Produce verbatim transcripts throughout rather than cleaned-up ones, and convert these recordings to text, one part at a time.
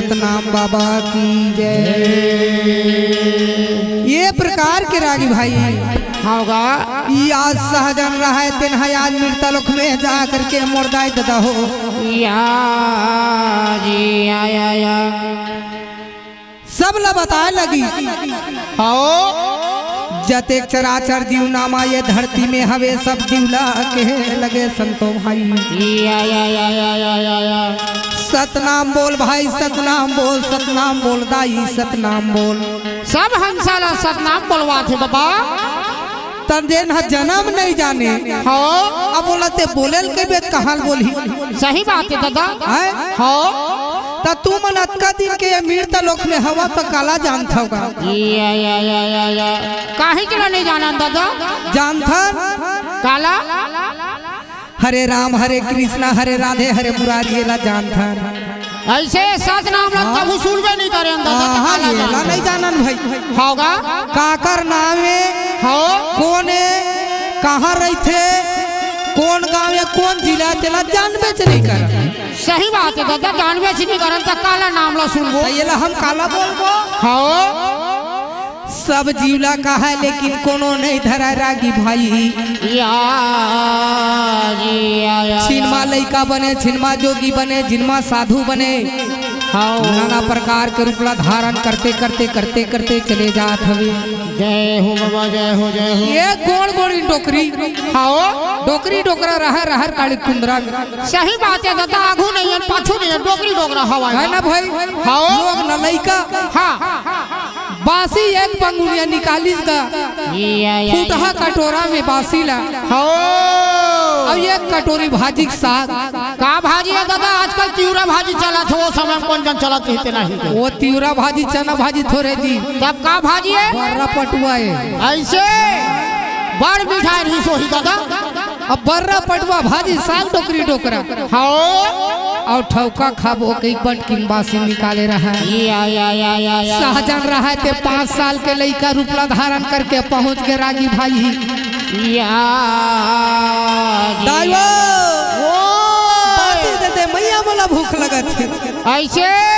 सतनाम बाबा की जय। ये प्रकार के रागी भाई। हाँ गा। ई आज सहजन रहय, तेन ह आज मृता लोक में जा करके मोर दाई ददा हो। या जी, या, या, या। सब ला बताए लगी। हाँ। जतेक चराचर जीव नामा ये धरती में हवे, सब जीव ला कहे लगे संतो भाई। या, या, या। सतनाम बोल भाई, सतनाम बोल, सतनाम बोल दाई, सतनाम बोल। सब हंसा ला सतनाम बोलवाथे बाबा। त जेन ह जनम नहीं जाने। हाँ। अब बोला ते बोले ल कहिबे त कहाँ ल बोलही? सही बात हे ददा। हैं? हाँ। त तुमन अतका दिन के ये मृता लोक में हवा त काला जानथव गा? या, या, या, या, या। काहे के ला नहीं जानन ददा? जानथन। काला? हरे राम, हरे कृष्णा, हरे राधे, हरे मुरारी, एला जानथन। ऐसे सतनाम ला हाँ। कभू सुनबे नहीं करे अंदर हाँ, हाँ, काला ये ला जानथन। नहीं जानन भाई। हाँ गा? काकर नाम हे? हाँ। कोन हे? कहाँ रहिथे? कोन गाँव हे? कोन जिला? तेला जानबे च नहीं करन। सही बात हे ददा, जानबे च नहीं करन त काला नाम ला सुनबो? त एला हम काला बोलबो? हाँ। सब जीव ला कहय, लेकिन कोनो नहीं धरय रागी भाई। या, जी, या, या, छिनमा या। लइका बने, छिनमा जोगी बने, जिनमा साधु बने। हाँ। नाना प्रकार के रूप ला धारण करते, करते, करते, करते चले जात हवे। जय हो बाबा, जय हो, जय हो। ये गोड़ गोड़ डोकरी। हाँ। डोकरी डोकरा रहय, रहर काली कुंदरा में। सही बात हे ददा, आगू नहीं हे, पाछू नहीं हे, डोकरी डोकरा हवा हे। है ना भाई? हाँ। लोग न लइका। हाँ। बासी एक पंगुनिया निकालिस गा। या, या, फुटहा या। कटोरा में बासी ला। हो। अब एक कटोरी भाजी के साग। का भाजी हे ददा? आजकल तिवरा भाजी चलत हे, वो समय में कोन जन चलत हे, तेना ही। वो तिवरा भाजी, चना भाजी थोरे जी। तब का भाजी हे? बर्रा पटुआ हे। ऐसे? बड़ मिठाई रही सोही ददा। अब बर्रा पटुआ भाजी साग डोकरी डोकरा। हाँ। अउ ठौका खाबो के एक बंटकिन बासी निकाले रहय। या, या, या, या, या। सहजन रहय ते पाँच साल के लइका रूप ला धारण करके पहुँच गे रागी भाई। या, जी। दाई वो। ओ। बासी दे दे, मइया मोला भूख लगत हे। ऐसे?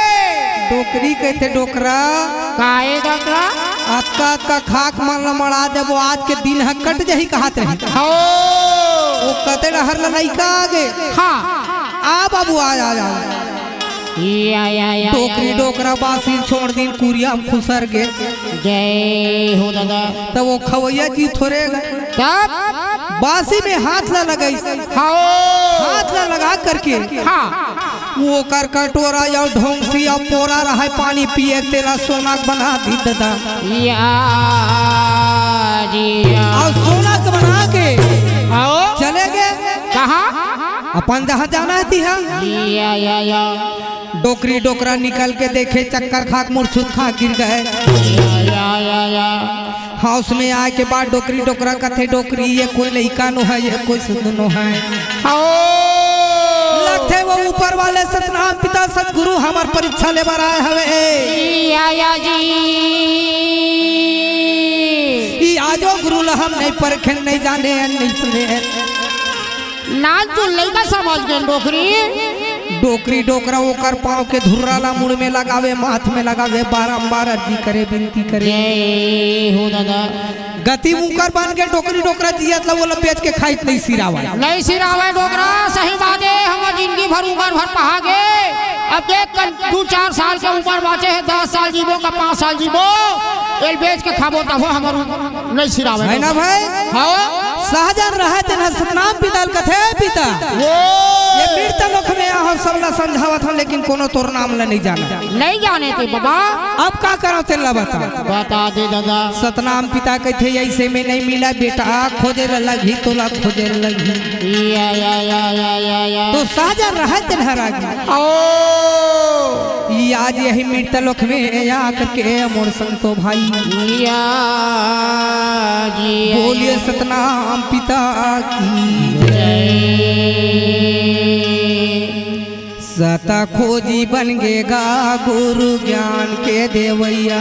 डोकरी कहिथे डोकरा। काहे डोकरा? अतका अतका खाके मन ल मड़ा देबो, आज के दिन ह कट जाही कहत रही। हो। वो कते डहर ल लइका आगे। हाँ। आ बाबू, आ, आ, आ। या, या, या, डोकरी या, या। डोकरा बासी छोड़ दिन कुरिया में खुसर गे। जय हो ददा। त वो खवैया जी थोरे तब? बासी में हाथ ला लगाइस। हाँ। हाथ ला लगा करके हाँ। ओकर कटोरा या ढोंगसी या पोरा रहय पानी पिए, तेला सोना के बना दी ददा। या, जी, या। अउ सोना के बना के आओ। चले गे। कहाँ? अपन जहाँ जाना हे तिहाँ। या, या, या। डोकरी डोकरा निकल के देखे, चक्कर खाके मुरछुत खा गिर गे। या, या, या, या। होश में आए के बाद डोकरी डोकरा कथे, "डोकरी, ये कोई लइका नो हे, ये कोई सुध नो हे।" हो। लगथे वो ऊपर वाले सतनाम पिता सतगुरु हमर परीक्षा ले बर आए हवे। या, या जी। ई आजो गुरु ल हम नहीं परखेन, नहीं जानेन, नहीं सुनेन। नान तो लइका समझ गेन डोकरी। डोकरी डोकरा ओकर पाँव के धुर्रा ला मुड़ में लगावे, माथ में लगावे, बारंबार अर्जी करे, विनती करे। जय हो ददा। गति उंकर बन के डोकरी डोकरा जियत ला ओला बेच के खाइत नहीं सिरावय। नहीं सिरावय डोकरा, सही बात हे, हमर जिंदगी भर उमर भर पहा गे। अब देख कन दू चार साल के उमर बाँचे हे, दस साल जीबो का पाँच साल जीबो, एल बेच के खाबो तभो हमर उमर नहीं सिरावय। है ना भाई? हाँ। सहजन रहय तेन ह सतनाम पिता ल कथे, "पिता, वो। ये मृत लोक में आहव, सब ला समझावत हव, लेकिन कोनो तोर नाम ला नहीं जाना।" नहीं जाने ते बाबा। अब का करव तेन ला बता। बता दे ददा। सतनाम पिता कथे, "ऐसे में नहीं मिला बेटा, खोजे ला लगही, तोला खोजे ला लगही।" या, या, या, या, या, या। तो सहजन रहय तेन ह रागी। ओ। ई आज यही मृत लोक में आकर के मोर संतो भाई। या जी। बोलिए सतनाम पिता की जय। सत खोजी बन गे गा गुरु ज्ञान के देवैया,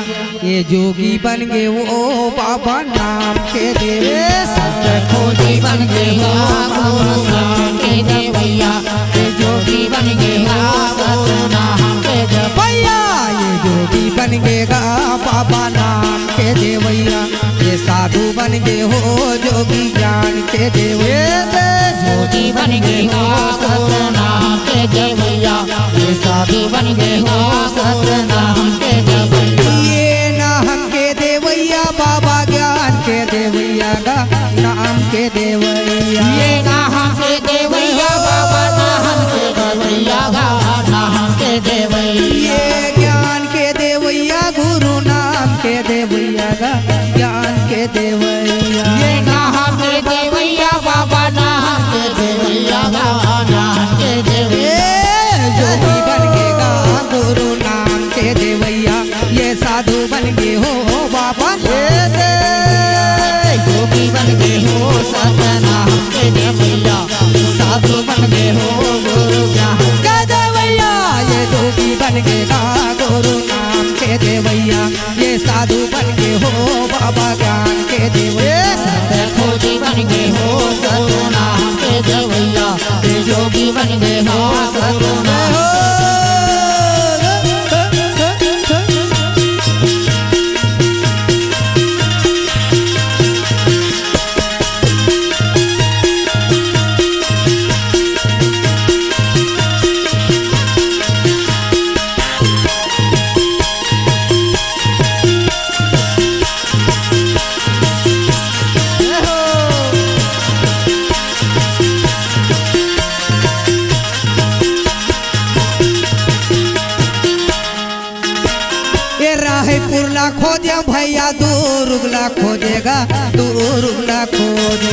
ये जोगी बन गे वो बाबा नाम के देवैया। सत खोजी बन गे गा गुरु ज्ञान के देवैया, ये जोगी बन गे गा गुरु नाम के भैया, ये जोगी बन गे गा बाबा नाम के देवैया, ये साधु बन गे हो जोगी ज्ञान के देवैया। ये जोगी बन गे हो सतनाम के देवैया, ये साधु बन गे हो सतनाम के देवैया। ये नाम के देवैया बाबा ज्ञान के देवैया गा नाम के देवैया। ये नाम के देवैया बाबा नाम के देवैया गा नाम के देवैया। ये ज्ञान के देवैया गुरु नाम के देवैया गा ज्ञान के देवैया। ये नाम के देवैया बाबा नाम के देवैया गा नाम के देवैया। ये जोगी बन गे गा गुरु नाम के देवैया, ये साधु बन गे हो बाबा। ये दे जोगी बन गे हो सतनाम के देवैया, साधु बन गे हो गुरु ज्ञान के देवैया। ये जोगी बन गे गा गुरु नाम के देवैया, ये साधु बन गे हो बाबा ज्ञान के देवैया। ये सत खोजी बन गे हो गुरु नाम के देवैया, ये जोगी बन गे हो सतनाम। ए रायपुर ला खोजे भैया, दुर्ग ला खोजे गा, दुर्ग ला खोजे।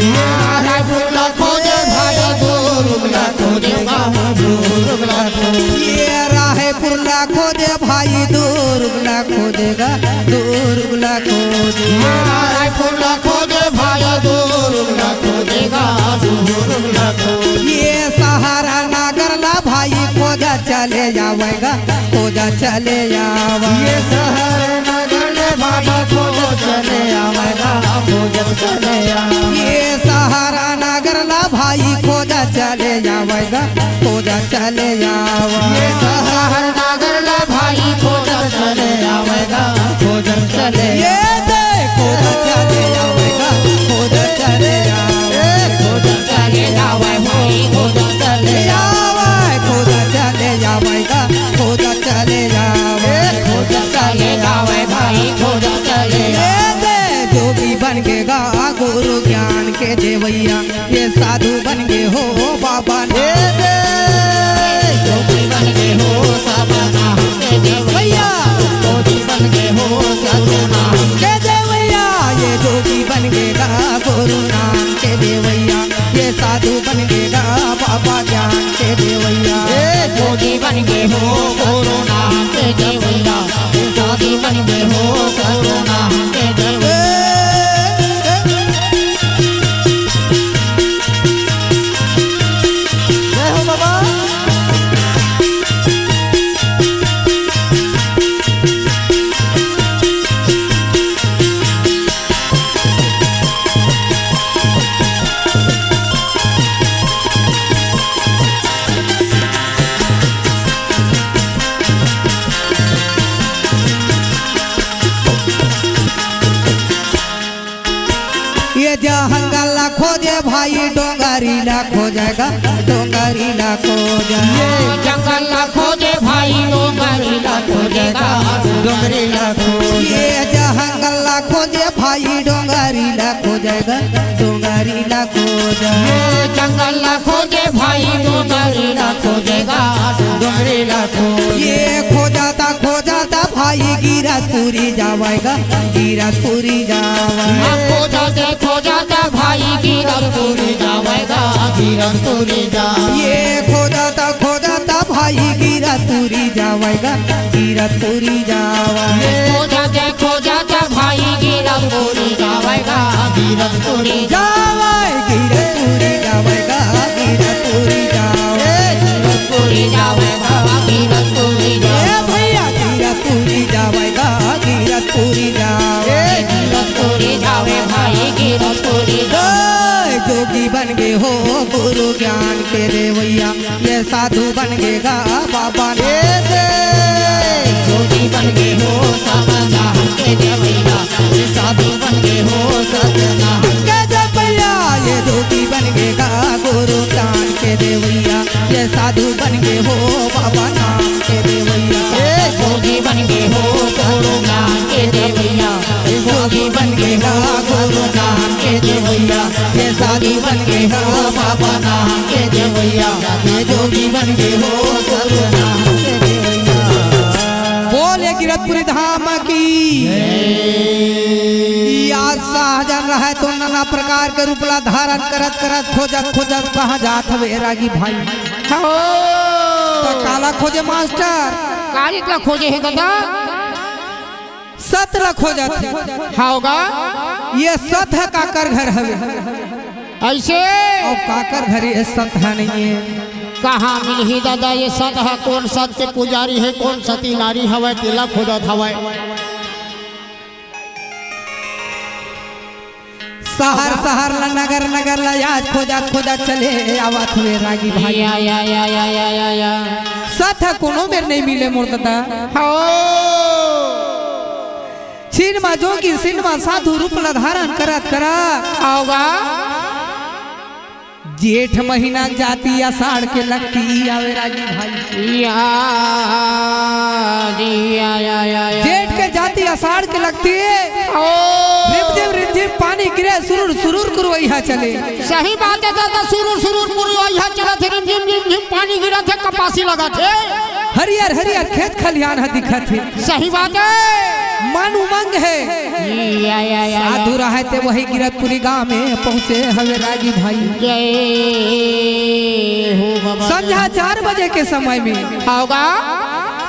रायपुर ला खोजे भैया, दुर्ग ला खोजे गा, दुर्ग ला खोजे। ये रायपुर ला खोजे भाई, दुर्ग ला खोजे गा, दुर्ग ला खोजे। रायपुर ला खोजे भैया, दुर्ग ला खोजे गा, दुर्ग ला खोजे। ये सहारा नगर ला भाई, खोजा चले जावे गा, खोजा चले आवा। ये सहर नगर ले भाई खोजा चले आवेगा, खोजा चले आवा। ये सहर नगर ला भाई खोजा चले आवेगा, खोजा चले आवा। ये सहर नगर ला भाई खोजा चले आवेगा, खोजा चले ये दे खोजा चले आवेगा, खोजा चले आवा। ए, खोजा चले आवे भाई, खोजा चले आवे, खोजा चले आवेगा, खोजा चले आवे। ए, खोजा चले आवे भाई, खोजा चले ये आवे। दे जोगी बन गे गा गुरु ज्ञान के देवैया, ये साधु बन गे हो बाबा ना। ए दे जोगी बन गे हो साधु नाम के देवैया, जोगी बन गे हो साधु नाम के देवैया, ये जोगी बन गे गा गुरु नाम के देवैया। ये साधु बन गे गा बाबा ज्ञान के देवैया। ए जोगी बन गे हो गुरु नाम के देवैया। ए जोगी बन गे हो गुरु नाम के देवैया। जय हो बाबा। ये जंगल ला खोजे भाई, डोंगरी ला खोजेगा, डोंगरी ला खोजे। ये जंगल ला खोजे भाई, डोंगरी ला खोजेगा, डोंगरी ला खोजे। ये जंगल ला खोजे भाई, डोंगरी ला खोजेगा, डोंगरी ला खोजे। ये जंगल ला खोजे भाई, डोंगरी ला खोजेगा, डोंगरी ला खोजे। ये खोजाता खोजाता भाई गिरसपुरी जावेगा, गिरसपुरी जावेगा। खोजाते खोजाता भाई गिरसपुरी जावेगा, गिरसपुरी जावे। ये खोजाता खोजाता भाई गिरसपुरी जावेगा, गिरसपुरी जावे। ये खोजाते खोजाता भाई गिरसपुरी जावेगा, गिरसपुरी जावे, गिरसपुरी जावेगा, गिरसपुरी जावे। ए, गिरसपुरी जावेगा, गिरसपुरी जावे। ए भैया, गिरसपुरी जावेगा, गिरसपुरी जावे। ए, गिरसपुरी जावे भाई, गिरसपुरी जावे। ए, जोगी बन गे हो गुरु ज्ञान के देवैया, ये साधु बन गे गा बाबा ना। जोगी बन गे हो सब ज्ञान के देवैया, ये साधु बन गे हो सब ज्ञान के देवैया, ये जोगी बन गे गा गुरु ज्ञान के देवैया, ये साधु बन गे हो बाबा नाम के देवैया। ए जोगी बन गे हो गुरु ज्ञान के देवैया, ए जोगी बन गे हो गुरु ज्ञान के देवैया, ये साधु बन गे हो बाबा नाम के देवैया, ये जोगी बन गे हो गुरु ज्ञान के देवैया। बोले गिरधपुरी धाम की। ई आज शाहजहान रहे तो नाना प्रकार के रूप ला धारण करत करत खोजत खोजत कहाँ जात हवे रागी भाई। हो। त काला खोजे मास्टर? काली ला खोजे हे दादा। सत ला खोजत हे। हाँ होगा। ये सत ह काकर घर हवे? ऐसे? अउ काकर घर ये सत ह नहीं हे? कहाँ मिलही दादा ये सत ह? कोन सत के पुजारी हे, कोन सती नारी हवय, तेला खोजत हवय। शहर शहर ला, नगर नगर ला आज खोजत खोजत चले आवत हुए रागी भाई। या, या, या। सत ह कोनो मेर नहीं मिले मोर दादा। हो। छिन मा जोगी, सिन मा साधु रूप ला धारण करत करत। होगा। जेठ महीना के जाति आषाढ़ के लगती आवे रागी भाई। या, जी, या, या, या, या। जेठ के जाति आषाढ़ के लगती। ओ। रिमझिम, रिमझिम पानी गिरे, सुरुर, सुरुर कुरवैया चले। सही बात हे दादा, सुरुर, सुरुर कुरवैया चलत हे, रिमझिम, रिमझिम पानी गिरत हे, कपासी लगत हे। हरियर, हरियर खेत खलिहान ह दिखत हे। सही बात हे। मन उमंग हे। या, या, या, या। साधु रहे ते वही गिरधपुरी गांव में पहुंचे हवे रागी भाई। जय हो बाबा। संझा चार बजे के समय में होगा।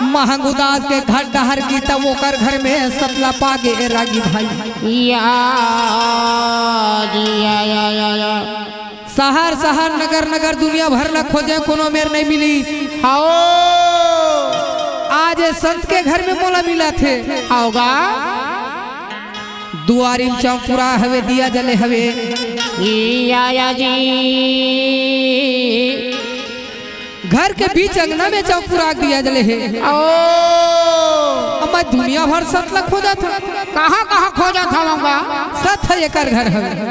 महंगू दास के घर डहर की तब ओकर घर में सतला पा गे रागी भाई। या, जी, या, या, या, या। शहर शहर, नगर नगर, दुनिया भर ला खोजे, कोनो मेर नहीं मिलिस। हाओ। आज ए संत के घर में मोला मिलत हे। हाओ गा। दुआरी म चौंपुरा हवे, दिया जले हवे। ई आया जी। घर के बीच अंगना में चौंपुरा दिया जले हे। ओ। अब मैं दुनिया भर सत ला खोजत हूँ। कहाँ, कहाँ खोजत हवंगा? सत ह एकर घर हवे।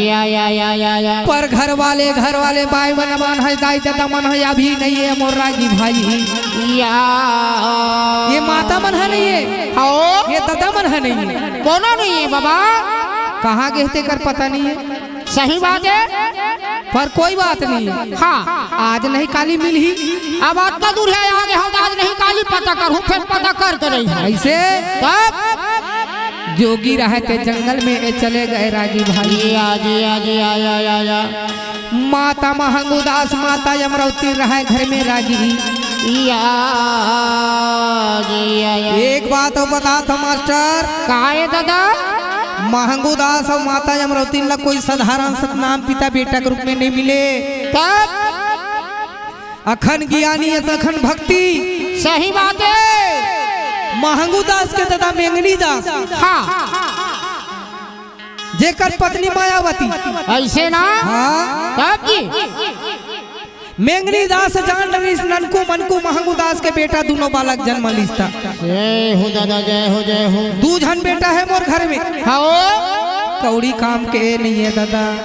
या, या, या, या, या। पर घर वाले, घर वाले बाई मन, मन है, दाई ददा मन है, अभी नहीं है मोर रागी भाई। या। ये माता मन है नहीं है। हो। ये ददा मन है नहीं है। कोनो नहीं है बाबा। कहाँ गे हे तेकर पता नहीं है। सही बात है। पर कोई बात नहीं। हाँ। आज नहीं काली मिलही। अब अतना दूर हे, आगे हम आज नहीं काली पता करहूँ, फिर पता कर के रही है। ऐसे? तब? जोगी रहे ते जंगल में, ए चले गए रागी भाई। या, या, या, या, या। माता महंगू दास, माता अमरौती रहे घर में रागी। या, या, या, या। एक बात अउ बतात हँव मास्टर। का हे दादा? महंगू दास अउ माता अमरौती ला कोई साधारण सतनाम पिता बेटा के रूप में नहीं मिले। तब? अखन ज्ञानी अस अखन भक्ति। सही बात है। महंगू दास के ददा मेंगनी दास। हाँ। जेकर पत्नी मायावती। ऐसे ना? हाँ। तब जी। मेंगनी दास जान डरिस ननकू मनकू महंगू दास के बेटा दुनों बालक जन्म लिस ता। जय हो दादा, जय हो, जय हो। दू झन बेटा हे मोर घर में। हाँ ओ। कौड़ी काम के नहीं है दादा।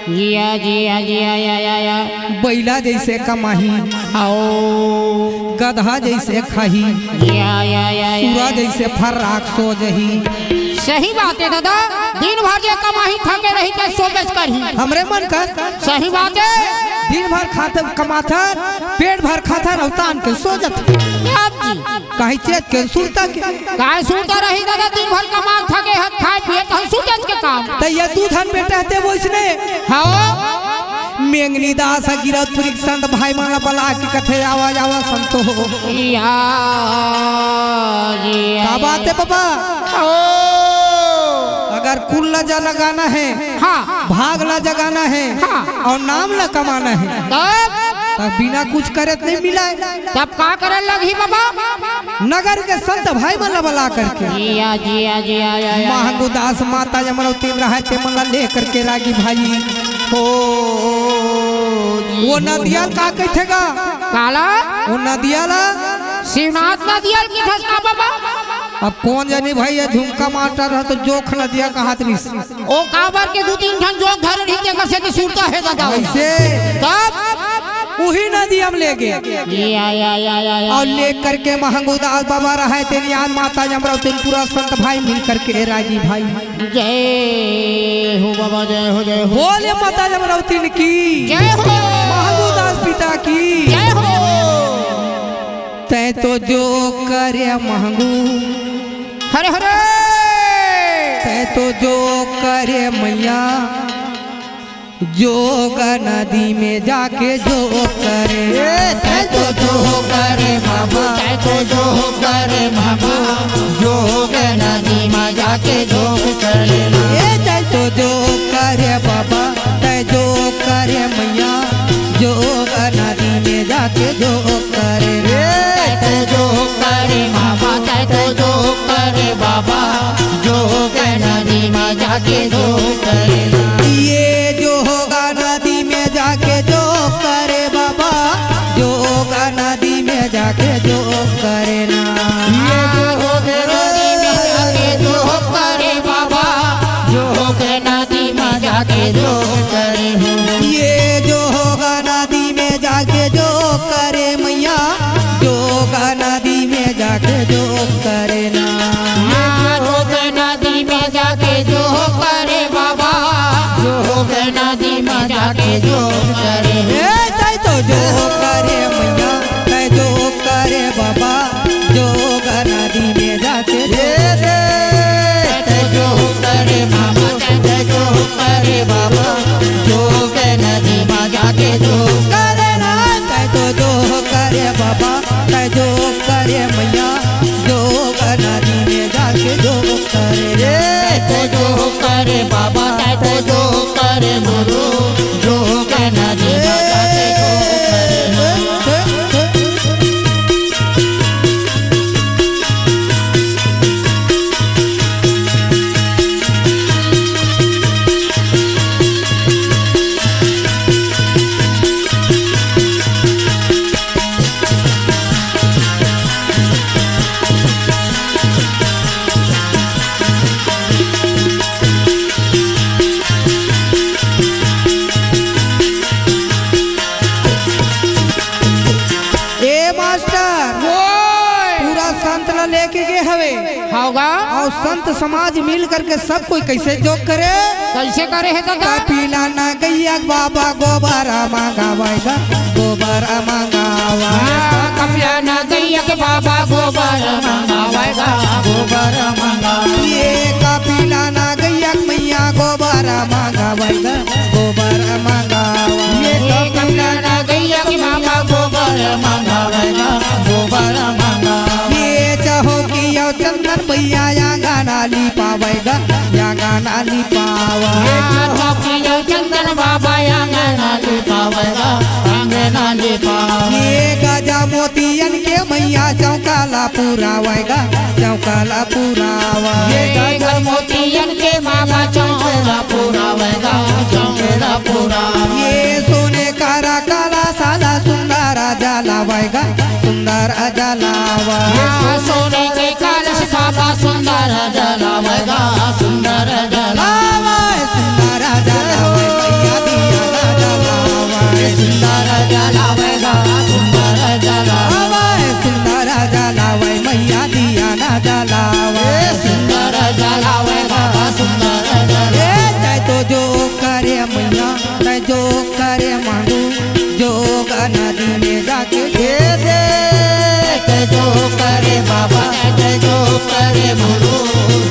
जिया, जिया, जिया, या, या, या। बैला जैसे कमाही। आओ। गधा जैसे खाही। या, या, या, या, सुरा या। जैसे फर्राक सो जही। सही बात है दादा, दिन भर जे कमाही थके रही ते सोबेच करही। हमरे मन कर। सही बात है। दिन भर खात कमाथन, पेट भर खाथन अउ तान के सो जथन। क्या जी? काहे चेत के सुरता के? काय सुरता रही दादा, दिन भर कमात थके हत, खाए पिए त हम सुतत के काम। त ये दू झन बेटा हते वइसने। हाँ। मेंगनी दास ह गिरौदपुरी के संत भाई मन ला बला के कथे, "आवा, आवा संतो हो।" या, या, का बात है बाबा? ओ। अगर कुल ला जगाना है, हाँ। भाग ला जगाना है, हाँ। अउ नाम ला कमाना है, तब? तब बिना कुछ करे त नहीं मिला है। तब का करे लगही बाबा? नगर के संत भाई मन ला बला करके। जिया, जिया, जिया, या, या। महंगू दास माता अमरौती रहे ते मन ला लेकर के रागी भाई। हो जी। वो नदिया ल का कहिथे गा? काला? वो नदिया ल? शिवनाथ नदिया ल कहिथे का बाबा? अब कोन जनी भाई, ये झुमका मास्टर ह तो जोंक नदिया कहत रहिस। ओ काबर के दू तीन ठन जोंक धरे रहिथे, तेकर सेती सुरता हे दादा। अइसे? तब? उही नदिया म लेगे। या, या, या, या, या, अउ या। लेकर के महंगू दास बाबा रहय, तेन याद माता जमरावतिन पूरा संत भाई मिल करके, ए रागी भाई। जय हो बाबा, जय हो, जय हो। बोले माता जमरावतिन की। जय हो। महंगू दास पिता की। जय हो। तैं तो जोंक करे महंगू। हरे हरे। तैं तो जोंक करे मइया। जोंक नदी में जाके जोंक करे। ए, तैं तो जोंक करे बाबा, तैं तो जोंक करे बाबा, जोंक नदी में जाके जोंक करे ना। ए, तैं तो जोंक करे बाबा, तैं जोंक करे मइया, जोंक नदी में जाके जोंक करे। ए, तैं तो जोंक करे बाबा, तैं तो जोंक करे बाबा, जोंक नदी में जाके जोंक करे ना। ये जोंक नदी में जाके जोंक करे बाबा, जोंक नदी में जाके जोंक करे ना। ये जोंक नदी में जाके जोंक करे बाबा, जोंक नदी में जाके जोंक करे हो। ये जोंक नदी में जाके जोंक करे मइया, जोंक नदी में जाके जोंक करे ना। हाँ, जोंक नदी में जाके जोंक करे बाबा, जोंक नदी में जाके जोंक करे। ए, तैं तो जोंक करे मइया, तैं जोंक करे बाबा, जोंक नदी में जाके जोंक करे। ए रे, तैं तो जोंक करे बाबा, तैं तो जोंक करे बाबा, जोंक नदी में जाके जोंक करे ना। तैं तो जोंक करे बाबा, तैं जोंक करे मइया, जोंक नदी में जाके जोंक करे। ए, तैं तो जोंक करे बाबा, तैं तो जोंक करे गुरु, जोंक नदी में जाके जोंक करे। ए मास्टर, ओए! पूरा संत ला लेके गे हवे। हव गा। अउ संत समाज मिल करके सब कोई कइसे जोंक करे? कइसे करे हे दादा? कपिला ना गइया के बाबा गोबर मंगावय गा, गोबर मंगावय। हाँ, कपिला ना गइया के बाबा गोबर मंगावय गा, गोबर मंगावय। ये कपिला ना गइया के मइया गोबर मंगावय गा, गोबर मंगावय। ये कपिला ना गइया के बाबा गोबर मंगावय गा, गोबर मंगावय। ये चौकी अउ चंदन भइया आंगन लिपावय गा, आंगन लिपावय। ये चौकी अउ चंदन बाबा आंगन लिपावय गा, आंगन लिपावय। ये गजा मोतियन के मइया चौका ला पुरावय गा, चौका ला पुरावय। ये गजा मोतियन के बाबा चौका ला पुरावय गा, चौका ला पुरावय। ये सोने करा कलसा ला सुंदर जलावय गा, सुंदर जलावय। हाँ, सोने के कलश बाबा सुंदर जलावय गा, सुंदर जलावय। सुंदर जलावय, मइया दिया ना जलावय। सुंदर जलावय गा, सुंदर जलावय। सुंदर जलावय, मइया दिया ना जलावय। सुंदर जलावय गा, सुंदर जलावय। ए, तैं तो जोंक करे मइया, तैं जोंक करे मांगू, जोंक नदी में जाके दे दे। तैं जोंक करे बाबा, तैं जोंक करे गुरु,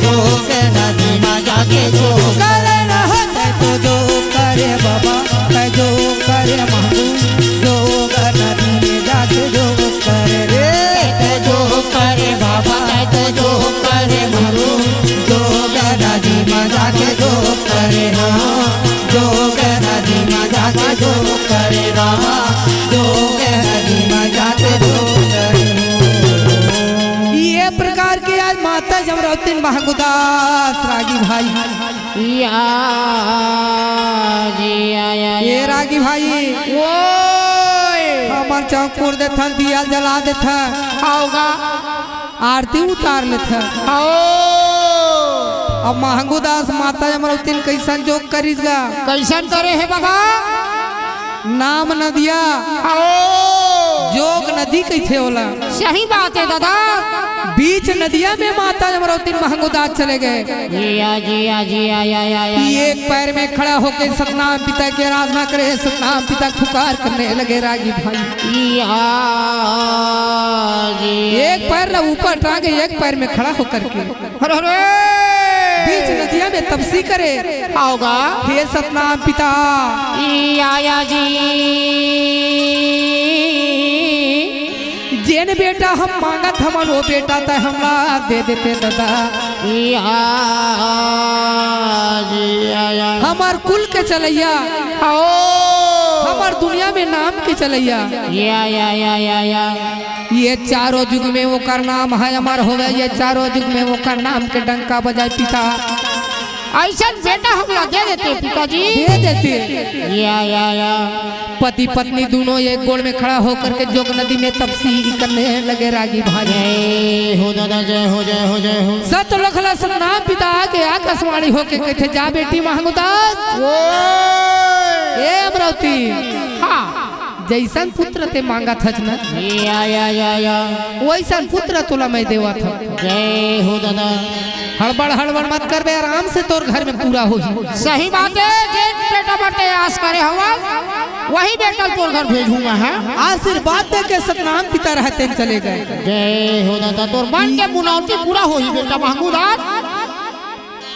जोंक नदी में जाके जोंक करे ना। तैं तो जोंक करे बाबा, तैं जोंक करे मांगू, जोंक नदी में जाके जोंक करे रे। तैं तो जोंक करे बाबा, तैं तो जोंक करे गुरु, जोंक नदी में जाके जोंक करे ना। जोंक नदी में जाके जोंक करे ना। जोंक नदी में जाके जोंक करे ना। ये प्रकार के आज माता जमरावतिन महंगू दास रागी भाई। या जी, या। कि भाई, ओए। हमर चौंकुर देथन, दिया जला देथन, आओगा। आरती उतार लेथन। आओ। अब महंगू दास माता अमरौतिन कइसन जोग करिस गा? कइसन करे हे बाबा? नाम नदिया, आओ। जोग नदी कहिथे ओला। सही बात हे दादा। बीच नदिया में माता अमरौतिन महंगू दास चले गए। जिया, जिया, जिया, या, या, या, या। एक पैर में खड़ा होके सतनाम पिता की आराधना करे, सतनाम पिता को पुकार करने लगे रागी भाई। जिया, जिया। एक पैर ला ऊपर टांगे, एक पैर में खड़ा होकर के। अरे, अरे। बीच नदिया में तपसी करे। आओगा। हे सतनाम पिता। जिया, या, जी। जेन बेटा हम मांगत हमन, वो बेटा तैं हमला दे देते दादा। या, जी, या, या। हमर कुल के चलैया, आओ। हमर दुनिया में नाम के चलैया। या, या, या, या, या। ये चारों युग में ओकर नाम हे अमर होवे, ये चारों युग में ओकर नाम के डंका बजाए पिता। अइसन बेटा हमला दे देते पिताजी। दे देते। या, या, या। पति पत्नी दोनों एक गोड़ में खड़ा होकर के जोग नदी में तपसी करने लगे रागी भाई। जय हो दादा, जय हो, जय हो, जय हो। सतलखला सतनाम पिता आगे आकाशवाणी होके कहिथे, जा बेटी महंगू दास। ओए। ए अमरौती। हाँ। जइसन पुत्र तैं मांगत हस ना, या, या, या, या। वइसन पुत्र तोला मैं देवत हँव। जय हो दादा। हड़बड़, हड़बड़ मत करबे, आराम से तोर घर में पूरा होही। सही बात हे, जे बेटा बर तैं आस करे हवस, वही बेटा तोर घर भेजहूँ मैं, हाँ। आशीर्वाद दे के सतनाम पिता रहते चले गए। जय हो दादा, तोर मन के मनौती पूरा होही बेटा महंगू दास।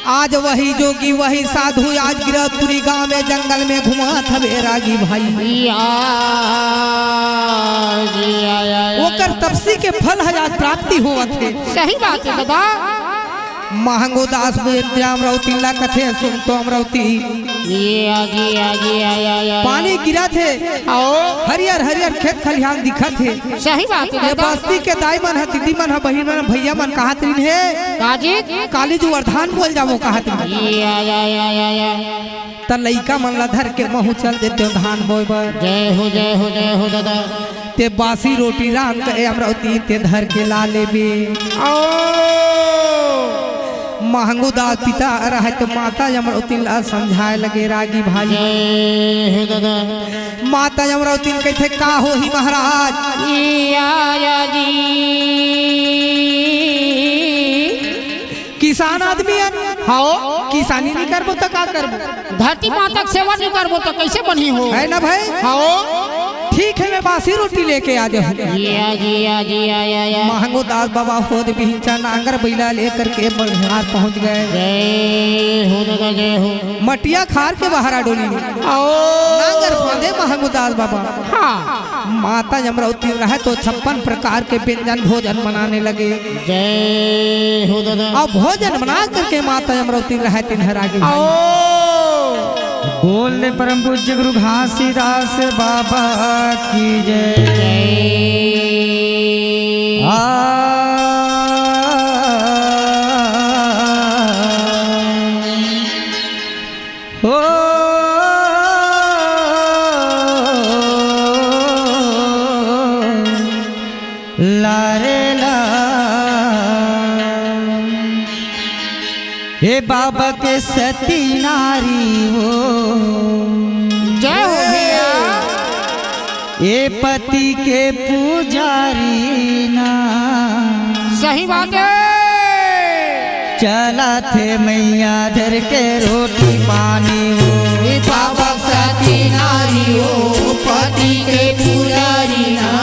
आज वही जोगी, वही साधु, आज गिरौदपुरी गांव में जंगल में घुमात हवे रागी भाई। या, जी, या, या, या, ओकर या। तपसी के फल ह आज प्राप्ति होवत हे। सही बात हे दादा। महंगू दास बेंद्रा अमरौती ला कथे, सुन तो अमरौती। या, जी, या, जी, या, या, या, या। पानी गिरत हे, आओ। हरियर हरियर खेत खलिहान दिखत हे। सही बात हे ये दादा। बस्ती के दाई मन ह, दीदी मन ह, बहिन मन, भैया मन कहत रहिन हे, काजी? काली जी वरदान बोल जावो कहत रहिन। या, या, या, या, या। त लइका मन ला धर के महूँ चल देतेंव धान बोए बर। जय हो, जय हो, जय हो दादा। तैं बासी रोटी रांध के अमरौती तैं धर के ला लेबे। आओ। महंगू दास पिता रहय त माता अमरौती ला समझाए लगे रागी भाई। जय हो दादा। माता अमरौतिन कहिथे, का होही महाराज? या, या जी। किसान आदमी हन। हाँ। किसानी नइ करबो त का करबो? धरती माता के सेवा नइ करबो त कइसे बनही हो? हे ना भाई? हाँ। ठीक हे, मैं बासी रोटी लेके आ जाहूँ। या जी, या जी, या, या, या। महंगू दास बाबा होद बिहिन चा नांगर बइला लेकर के मनिहार पहुँच गए। जय हो दादा, जय हो। मटिया खार के बहरा डोली में। आओ। नांगर फांदे महंगू दास बाबा। हाँ। माता अमरौती रहय त छप्पन प्रकार के व्यंजन भोजन बनाने लगे। जय हो दादा। अब भोजन बना करके माता अमरौती रहय तिन हर आगे। आओ। बोल दे परम पूज्य गुरु घासीदास बाबा की जय। जय। आ। हो लारे ला। हे बाबा के सती नारी हो। जय हो भैया। ए पति के पुजारी ना। सही बात हे। चलत हे मइया धर के रोटी पानी हो। ए बाबा सती नारी हो, पति के पुजारी ना।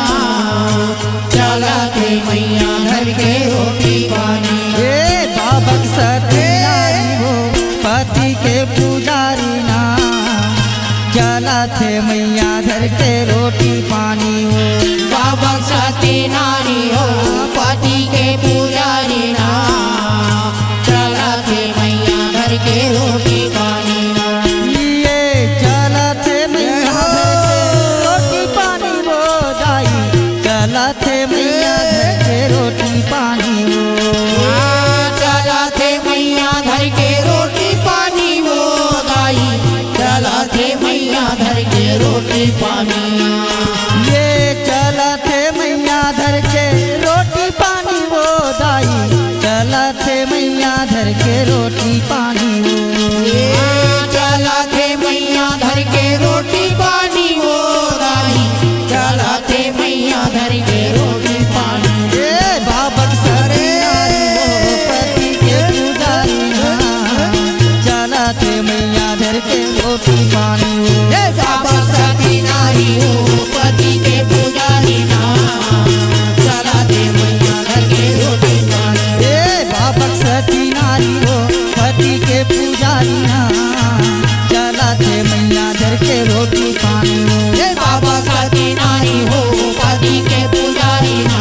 चलत हे मइया धर के रोटी पानी। ए बाबा सती नारी हो, पति के पुजारी ना। चलत हे मइया धर के रोटी पानी हो। बाबा सती नारी हो, पति के पुजारी ना। चलत हे मइया धर के रोटी पानी हो। ये चलत हे मइया धर के रोटी पानी हो दाई। चलत हे मइया धर के रोटी पानी हो। हाँ, चलत हे मइया धर के रोटी पानी हो दाई। चलत हे मइया धर के मैया धर के रोटी पानी हो। ए बाबा सती नारी हो, पति के पुजारी ना, चला दे मैया धर के रोटी पानी। ए बाबा सती नारी हो, पति के पुजारी ना, चला दे मैया धर के रोटी पानी हो। ए बाबा सती नारी हो, पति के पुजारी ना,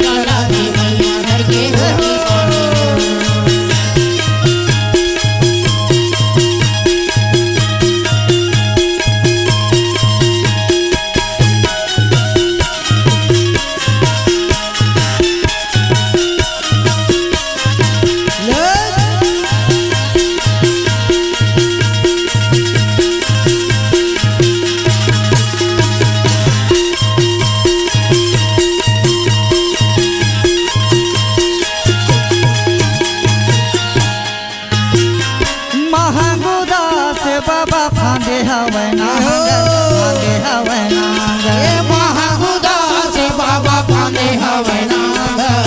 चला दे मैया धर के रोटी पानी हो। महंगू दास बाबा फांदे हवय नांगर, फांदे हवय नांगर। ए महंगू दास बाबा फांदे हवय नांगर,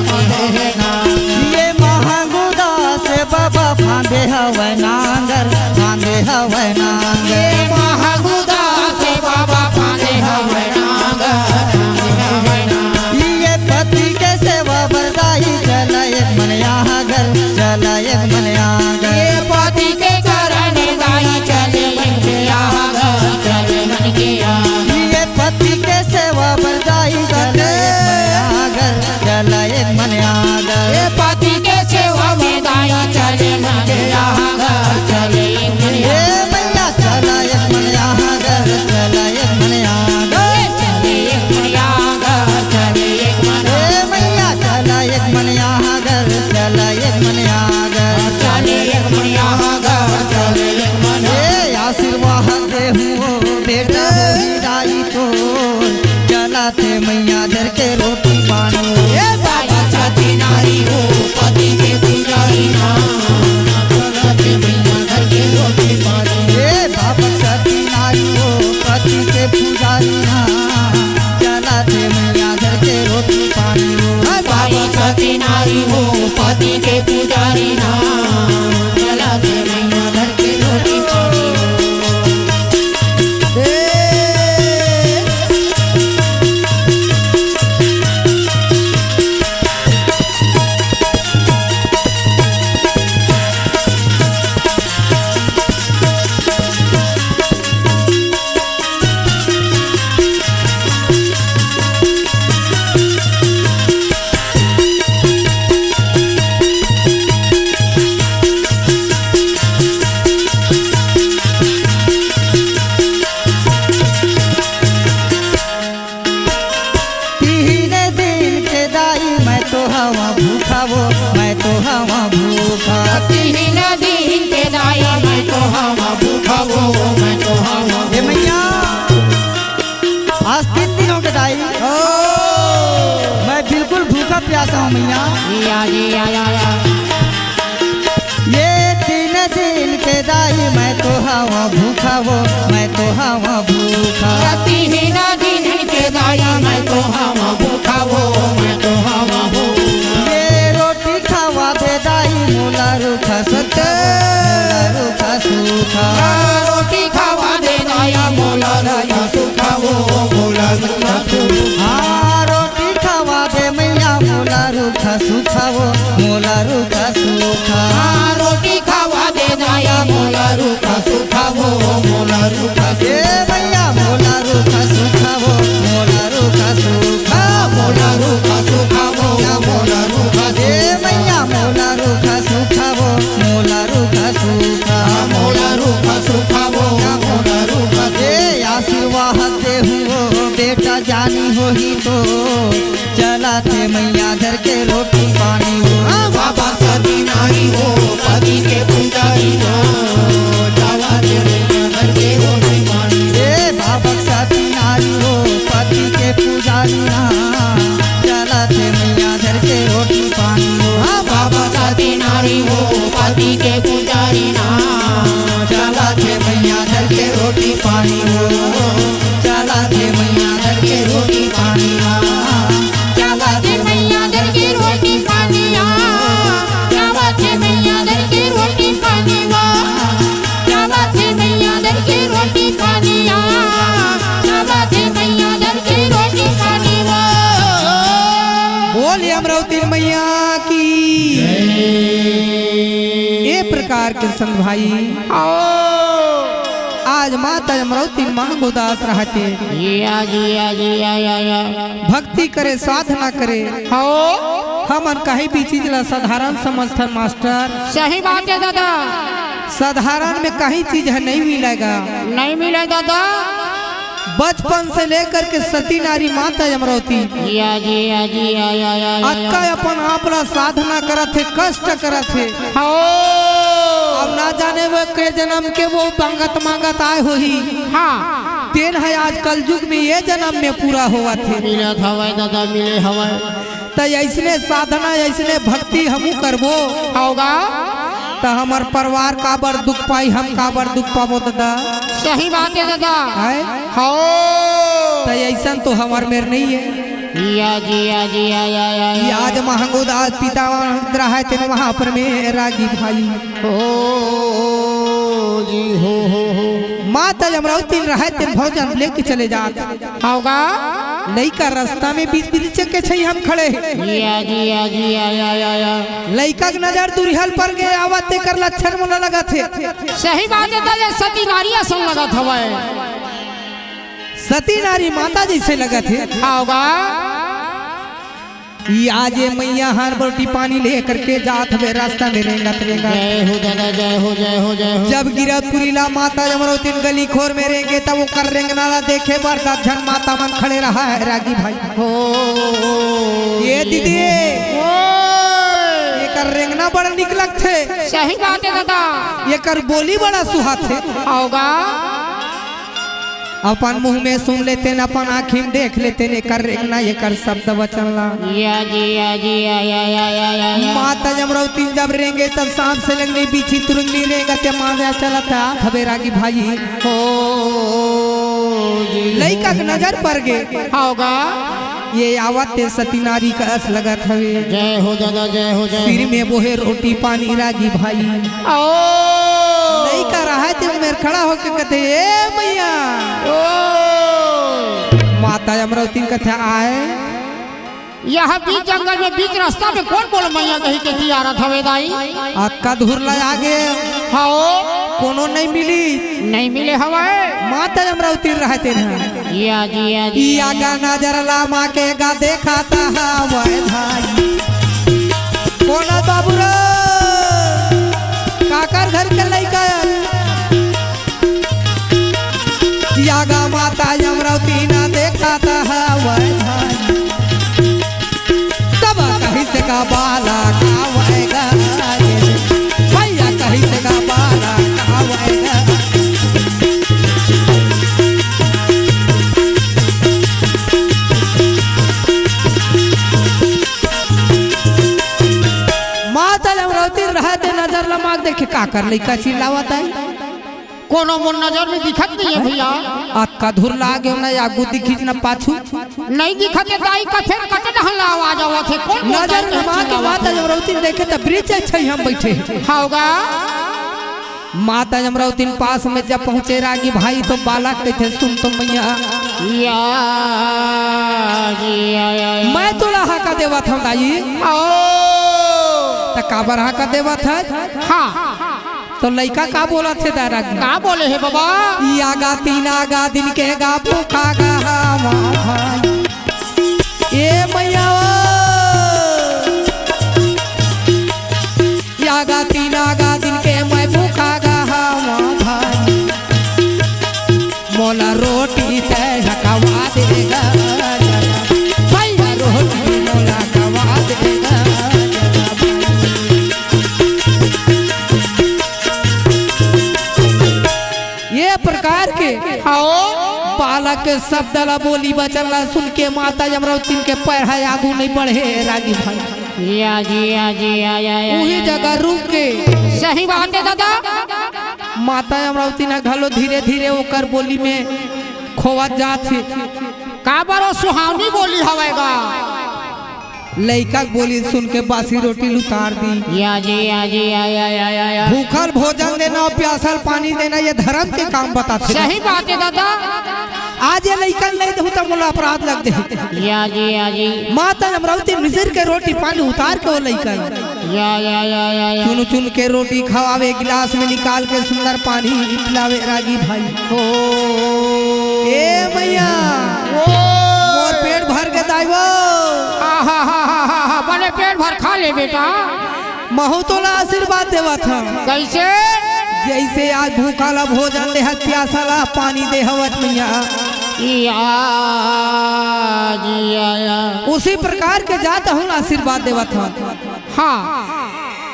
फांदे हवय नांगर। ये महंगू दास बाबा फांदे हवय नांगर, फांदे हवय नांगर। ये महंगू दास बाबा फांदे हवय नांगर, फांदे हवय नांगर। ये पति के सेवा बर दाई चला एक मन यहाँ घर, चला एक मन यहाँ घर। ये पति के चरण दाई चले मन के आगर, चले मन के आगर। ये पति के सेवा बर दाई चले एक मन यहाँ घर, चला एक मन यहाँ घर। ये पति के सेवा में दाई चले मन के आगर, चले एक मन यहाँ घर। ए मैया चला एक मन यहाँ घर, चला एक मन यहाँ घर। ए चले एक मन यहाँ घर, चले एक मन ए मैया चला एक मन यहाँ घर, चला एक मन यहाँ घर। चले एक मन यहाँ घर, चले एक मन ए आशीर्वाद दे हुओ बेटा होही दाई तोर, चला थे मैया धर के रोटी पानी। ए बाबा सती नारी हो, पति के पुजारी ना, चला थे मैया धर के रोटी पानी। ए बाबा सती नारी हो, पति के पुजारी ना, चला थे मैया धर के रोटी पानी हो। बाबा सती नारी हो, पति के पुजारी ना, चला थे मैया धर के रोटी पानी हो। ए तीन दिन के दाई मैं तो हवा भूखा वो, मैं तो हवा भूखा। तीन दिन के दाई मैं तो हवा भूखा वो, मैं तो हवा ए मैया, आज तीन दिन हो गए दाई। ओ। मैं बिल्कुल भूखा प्यासा हूँ मैया। या, या, या, या, या। ये तीन दिन के दाई मैं तो हवा भूखा वो, मैं तो हवा भूखा। तीन दिन के दाई मैं तो हवा भूखा वो, मैं तो हवा भूखा। ये रोटी खवा दे दाई मोला रूखा सूखा, मोला रूखा सूखा। रोटी खवा दे दाई मोला रूखा सूखा वो, मोला रूखा सूखा। हाँ, रोटी खवा दे मैया मोला रूखा सूखा वो, मोला रूखा सूखा। हाँ, रोटी खवा दे दाई मोला रूखा सूखा वो, मोला रूखा ए सूखा। मैया मोला रूखा सूखा वो, मोला रूखा सूखा। मोला रूखा सूखा वो, मोला रूखा ए सूखा। मैया मोला रूखा सूखा वो, मोला रूखा सूखा। मोला रूखा सूखा। बोलिए अमरौती मैया की। ए प्रकार के संत भाई, आज माता अमरौती महंगो दास रहते। या जी, या जी, या, या, या। भक्ति करे, साधना करे। हो। हमन कहीं भी चीज ला साधारण समझथन मास्टर। सही बात है दादा। साधारण में कहीं चीज है नहीं मिलेगा। नहीं मिले दादा। बचपन से लेकर के सती नारी माता अमरौती। या जी, या जी, या, या, या, या, या। अतका अपन आप ला साधना करत हे, कष्ट करत हे। हो। अब ना जाने वो के जन्म के वो मांगत मांगत आए होही। हाँ। तेन है आज कलयुग में ये जन्म में पूरा होवत हे। मिलत हवय दादा, मिले हवय। त अइसने साधना, अइसने भक्ति हमू करबो। होगा। त हमर परिवार काबर दुख पाई, हम काबर दुख पाबो दादा? सही बात है दादा। है? हो। त अइसन तो हमर मेर नहीं है। या जी, या जी, या, या, या, या। आज महंगो दास पिता रहय तेन वहाँ पर में रागी भाई। हो जी, हो, हो, हो। माता अमरौती रहय तेन भोजन लेके चले जात। होगा। लइका रास्ता में बीच बीच के छै हम खड़े। या जी, या जी, या, या, या, या। लइका के नजर दुरिहल पर गे आवत, तेकर लक्षण मोला लगत हे। सही बात है, त ये सती नारी असन लगत हवय। सती नारी माता जैसे लगत हे। होगा। ई आज ये मैया हर रोटी पानी लेकर के जात हवे रास्ता में रेंगत रेंगत। जय हो दादा, जय हो, जय हो, जय हो। जब गिरपुरी ला माता अमरौती गली खोर में रेंगे, तब ओकर रेंगना ला देखे बर दस झन माता मन खड़े रहय रागी भाई। हो। ये दीदी, ओ। एकर रेंगना बड़ा निक लगथे। सही बात है दादा। एकर बोली बड़ा सुहाथे। होगा। अपन मुंह में सुन लेतेन, अपन आँखी में देख लेतेन, एकर रेंगना, एकर शब्द वचन ला। या जी, या जी, या, या, या, या, या, या। माता अमरौती जब रेंगे, तब सांप से लगनी, बिच्छी तुरंगनी रेंगत, माया चलत, हाथ हवे रागी भाई। हो जी। लइका के नजर पर गे। होगा। ये आवत ते सती नारी का अस लगत हवे। जय हो दादा, जय हो, जय हो। सिर में बोहे रोटी पानी रागी भाई। ओ। लइका रहय ते मेर खड़ा होके कथे, "ए मैया।" ओ। माता अमरौती कथे, "आय।" यहाँ बीच जंगल में, बीच रास्ता में कोन बोल मैया कही के तियारत हवे दाई? अतका दूर ला आगे। हाँ ओ। कोनो नहीं मिली। नहीं मिले हवय। माता अमरौती रहय तेन ह। या जी, या जी। या गा नजर ला माँ के गा देखात हवय भाई। कोन बाबू रे? काकर घर के लइका? या गा माता अमरौती ना देखात हवय भाई। तब कहिस गा बालक आवय गा, भैया कहिस गा बालक आवय गा। माता अमरौती रहय ते नजर ला मार देखे, काकर लइका चिल्लावत हे। कोनो मोर नजर में दिखत नहीं है भैया। अतका दूर ला आगे ना, आगू दिखिस ना पाछू। नहीं दिखत हे दाई, कथे कथे डहन ला आवाज आवत हे। कोन नजर नमा के माता अमरौती देखे त वृक्ष छइहा म बइठे। हव गा। माता अमरौती पास में जब पहुँचे रागी भाई तो बालक कथे, "सुन तो मैया।" या, जी, या, या, या। मैं तोला हाका देवत हँव दाई। ओ। त काबर हाका देवत हस? हाँ। तो लइका का बोलत हे दारा जी? का बोले हे बाबा? या गा तीन गा दिन के गा भूखा गा हवा भाई। ए मैया ओ। या गा तीन गा दिन के मैं भूखा गा हवा भाई। मोला रोटी तै हकवा दे गा। भैया रोटी मोला खवा दे गा। ये प्रकार के हाँ। बालक के शब्द ला, बोली वचन ला सुन के माता अमरौती के पैर ह आगू नहीं बढ़े रागी भाई। या जी, या जी, या, या, या, उही या, जगह या। रुक के सही बात हे दादा। माता अमरौती ना घलो धीरे धीरे ओकर बोली में खोवत जात हे। काबर ओ सुहावनी बोली हवय गा। लइका के बोली सुन के बासी रोटी ल उतार दी। या जी, या जी, या, या, या, या, या। भूखल भोजन देना अउ प्यासल पानी देना, ये धरम के काम बताथे। सही बात हे दादा। आज ये लइका ल नइ देहूं त मोला अपराध लग जाही। या जी, या जी। माता अमरौती मिसिर के रोटी पानी उतार के वो लइका ल या, या, या, या, या। चुन चुन के रोटी खवावे, गिलास में निकाल के सुंदर पानी पिलावे रागी भाई। ओ। ए मैया, ओ। मोर पेट भर गे दाई वो। हा, हा, हा, हा, हा, हा, बने पेट भर खा ले बेटा। महूं तोला आशीर्वाद देवत हंव। कइसे? जइसे आज भूखा ला भोजन देहत, प्यासा ला पानी देहवत मैया। या, जी, या, या। उसी प्रकार के जा तहूं ला आशीर्वाद देवत हंव। हां।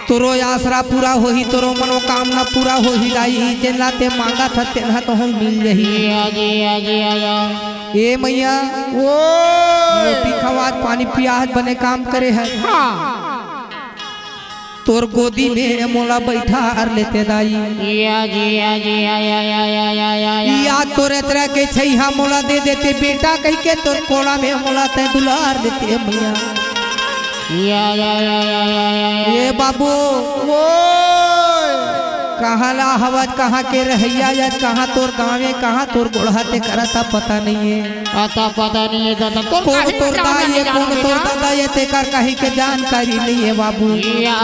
तोरो आसरा पूरा होही, तोरो मनोकामना पूरा होही दाई, जेन ला तें मांगत हस तेन ह तहूं ल मिल जही। या जी, या जी, या, या। ए मैया, ओ। रोटी खवात, पानी पियात, बने काम करे हस। हां। तोर गोदी में मोला बइठार लेते दाई। या जी, या जी, या, या, या। या तोर अचरा के छइहां मोला दे देते बेटा कहिके, तोर कोरा में मोला तें दुलार लेते मैया। या, या, या, या, या, या, या। ए बाबू, ओए। कहां ला हवस, कहां के रहइया अस, कहां तोर गांव ए, कहां तोर गोड़हा, तेकर अता पता नइ हे। अता पता नइ हे दादा, तोर कोन काहे तोर दाई ए, कोन तोर ददा ए, तेकर कहीं के जानकारी नइ हे बाबू। या,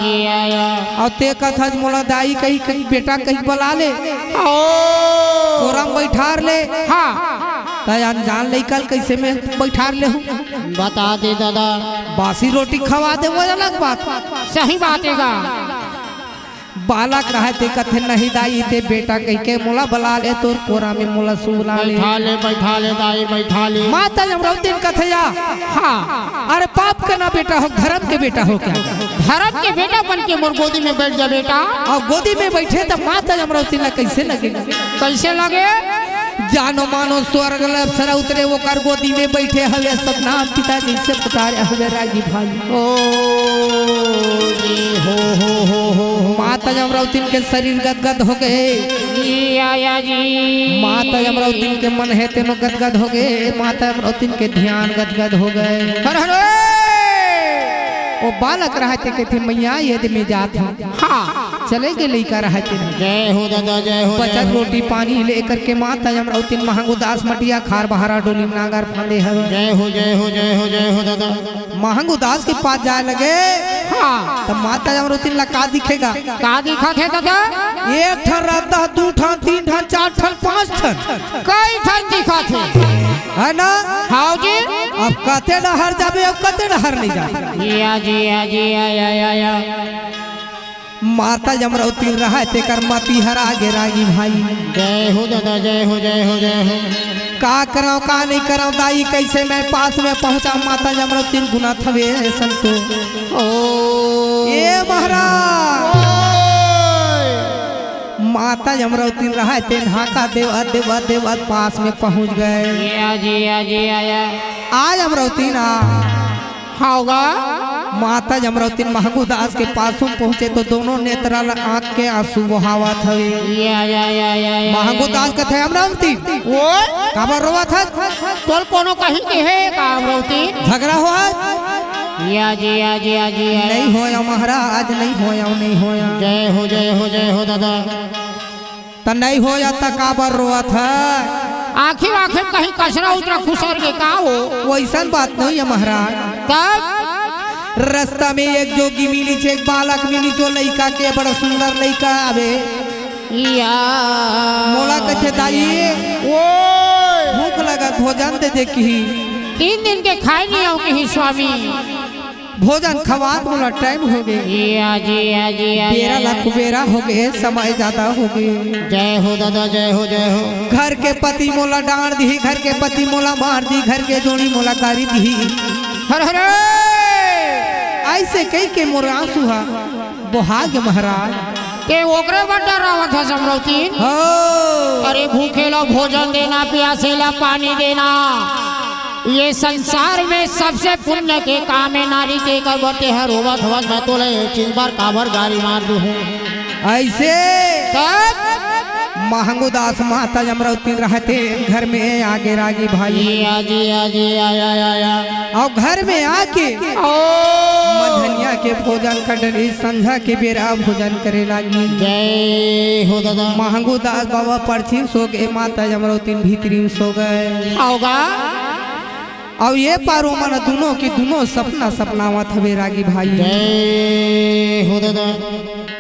जी, या, या। अउ तें कथस मोला दाई कहि, कहि बेटा कहि बला ले। ओ। कोरा म बइठार ले। हां। त अनजान लइका ल कइसे में बइठार लेहूं? बता दे दादा। बासी रोटी खवा दे, वो अलग बात। सही बात हे गा। बालक रहय ते कथे, "नहीं दाई, तें बेटा कहिके मोला बला ले, तोर कोरा में मोला सुला ले।" बइठा ले, बइठा ले दाई, बइठा ले। माता अमरौतिन कथे या। हां। अरे पाप के ना बेटा हो, धरम के बेटा हो क्या? धरम के बेटा बन के मोर गोदी में बइठ जा बेटा। अउ गोदी में बइठे त माता अमरौतिन ला कइसे लगे? कइसे लगे? जानो मानो स्वर्ग ले अप्सरा उतरे, ओकर गोदी में बइठे हवे, सतनाम पिता जइसे पुकारे हवे रागी भाई। ओ जी हो, हो, हो, हो, हो। माता अमरौतिन के शरीर गदगद होगे। जी, या, या जी। माता अमरौतिन के मन हे तेनो गदगद होगे। माता अमरौतिन के ध्यान गदगद होगे। हर हर। ओ बालक रहय ते कथे, "मैया, ये दे में जात हंव।" हां। चले गे लइका रहय ते। जय हो दादा, जय हो, जय बचत हो। रोटी पानी लेकर के माता अमरौतिन महंगू दास मटिया खार बहारा डोली में नांगर फांदे हवे। जय हो, जय हो, जय हो, जय हो दादा। महंगू दास के पास जाय लगे। हां। त माता अमरौतिन ला का दिखे गा? का दिखत हे दादा? एक ठन रद्दा, दू ठन, तीन ठन, चार ठन, पांच ठन। कई ठन दिखत हे। हे ना? हां जी। अब कते डहर जाबे, अब कते डहर नइ जाबे। या जी, या जी, या, या, या, या। माता अमरौतिन रहय तेकर मति हरा गे रागी भाई। जय हो दादा, जय हो, जय हो, जय हो। का करंव, का नइ करंव दाई, कइसे में पास में पहुंचंव, माता अमरौतिन गुनत हवे संतो। ओ। ए महाराज। ओए। माता अमरौतिन रहय तेन हांका देवत, देवत, देवत पास में पहुंच गे। या जी, या जी, या, या। आ अमरौतिन आ। हां गा। माता अमरौतिन महंगू दास के पासू म पहुंचे त दोनों नेत्र ल आंख के आंसू बोहावत हवे। या, या, या, या, या, महंगू या, दास या। कथे, "अमरौतिन, ओए? काबर रोवत हस?" तोल कोनो कहीं के हे का अमरौतिन? झगड़ा होवत? या जी, या जी, या जी, या। नइ होय महाराज, नइ होय, नइ होय। जय हो, जय हो, जय हो दादा। त नइ होय त काबर रोवत हस? आंखी आंखी कहीं कचरा उतरा खुसर गे का हो? वइसन बात नइ हे महाराज। तब? रस्ता में एक जोगी मिलिस, एक बालक मिलिस, जो लइका के बड़ा सुंदर लइका आवे। या। मोला कथे, "दाई, ओए। भूख लगत, भोजन दे दे," किही। तीन दिन के खाय नइ हंव किही स्वामी। भोजन खवात मोला टाइम होगे। या जी, या जी, या, बेरा या, ला या। कुबेरा होगे, समय जादा होगे। जय हो दादा, जय हो, जय हो। घर के पति मोला डांट दिही, घर के पति मोला मार दिही, घर के जोड़ी मोला गारी दिही। हर हर। अइसे कहिके मोर आंसू हा बोहा गे महाराज। तें ओकरे बर डरावत हस अमरौतिन? हो। अरे भूखे ला भोजन देना, प्यासे ला पानी देना, ये संसार में सबसे पुण्य के काम हे नारी, तेकर बर तें ह रोवत हवस, मैं तोला एक चीज बर काबर गारी मार दूहूं। अइसे तब? महंगू दास माता अमरौतिन रहय तेन घर में आगे रागी भाई। या जी, या जी, या, या, या, या। अउ घर में आके ओ। धनिया के भोजन कर डरिस, संझा के बेरा भोजन करे लागिस। जय हो दादा। महंगू दास बाबा परछिन सो गे, माता जमरौतिन भीतरिन सो गे। होगा। अउ ये पार ओमन दूनों के दूनों सपना सपनावत हवे रागी भाई। जय हो दादा।